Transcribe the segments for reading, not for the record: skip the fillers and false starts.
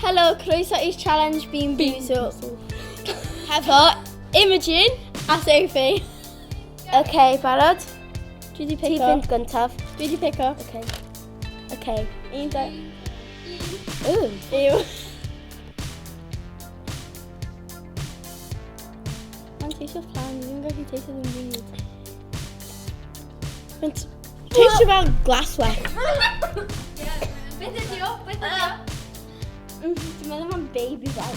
Helo, croeso i'r challenge Bean Boozled. Hefo Imogen a Sophie. OK, barod? Dwi di Ti pico. fynd gyntaf. Dwi di pico. OK. OK. Un, dau. Ooh. Yw. Mae'n teisio fflan, dwi'n gallu teisio ddim byd. Mae'n teistio fel glaswellt. Beth ydi o? Beth ydi o? Dwi'n meddwl mae'n baby fel.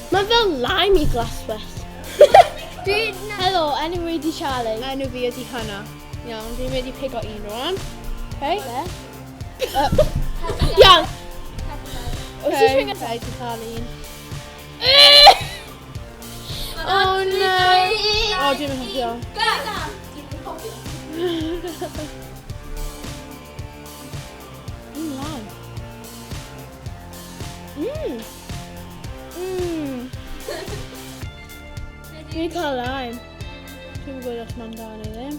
Mae'n fel lime i glaswellt. Dwi'n... Helo, enw i di Charlie. Enw fi ydi Hannah. Iawn, dwi'n mynd i pigo un rwan. Okay. Iawn. Wyt ti'n rhywun Okay, dwi'n cael un. Oh no! Oh, dwi'n mynd hoffi o. Lime. Dwi'n cael lime. Dwi'n gwybod os mae'n da neu ddim.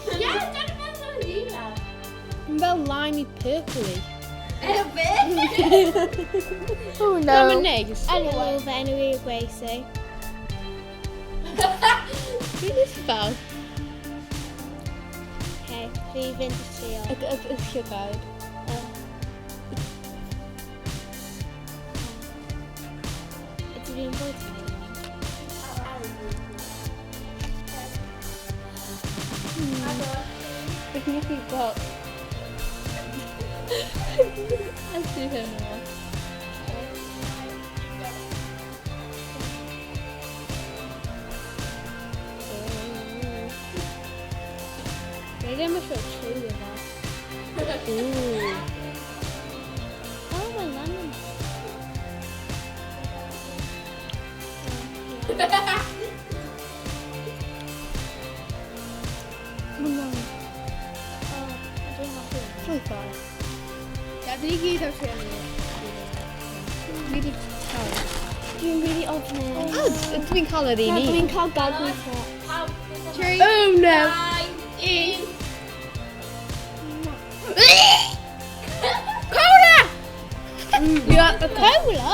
Ie, dwi'n meddwl yn dila. Mae'n fel limey purpley. Oh No. no. Mae'n neis. Anyway, fy enw i yw Gracie. Dwi'n just fel. Okay, fi fynd i trio. Y llygaid. Ydw fi'n bod i Bych chi'n gallu gweld. Ydy hyn o. Fi ddim eisiau treulio fe. Ooh. Oh, mae'n lemon. Mae'n dda. Oh, dwi'n hoffi hwnna. Llwythau. Ie, dyn ni gyd ar trio ni. Dwi wedi cael. Dwi'n really ofni. Oh, dwi'n cael yr un Na, un. Dwi'n cael gag reflex. Oh no! Un. Cola! Yeah, a cola?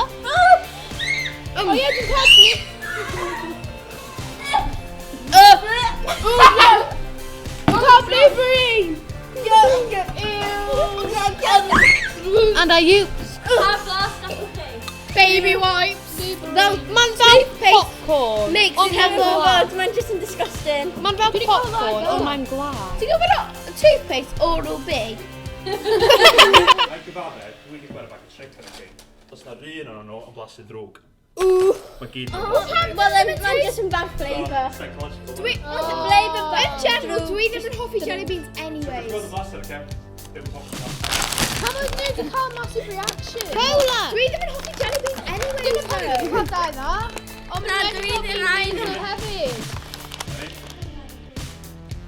Oh, yeah, dwi'n cael ti. Oh no! Dwi'n cael blueberry! And I use baby wipes. Mae'n fel popcorn. Mixed Ond hefo mae'n fod, mae'n just yn disgusting. Mae'n fel popcorn, ond mae'n glas. Ti'n gwybod o toothpaste Oral-B? Mae'n gyfadde, dwi wedi gweld y bag o straight ar y chi. Does na run o'n nhw yn blasu ddrwg. Mae gyd yn blasu neis. Well, then, mae'n just yn bad flavour. Psychological. Dwi... Flavour bad. In general, dwi ddim yn hoffi jelly beans anyways. Gweld y blasu, oce? Ddim yn hoffi blasu. Pam oedd nhw wedi cael massive reaction? Cola! Dwi ddim yn hoffi jelly beans anyways. Dwi'n cael dau dda. Ond Na, maen nhw dwi wedi ddim cael yn. Bean hefyd.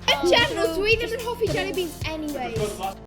In general, dwi ddim yn hoffi jelly beans anyways. Gweld y blasu.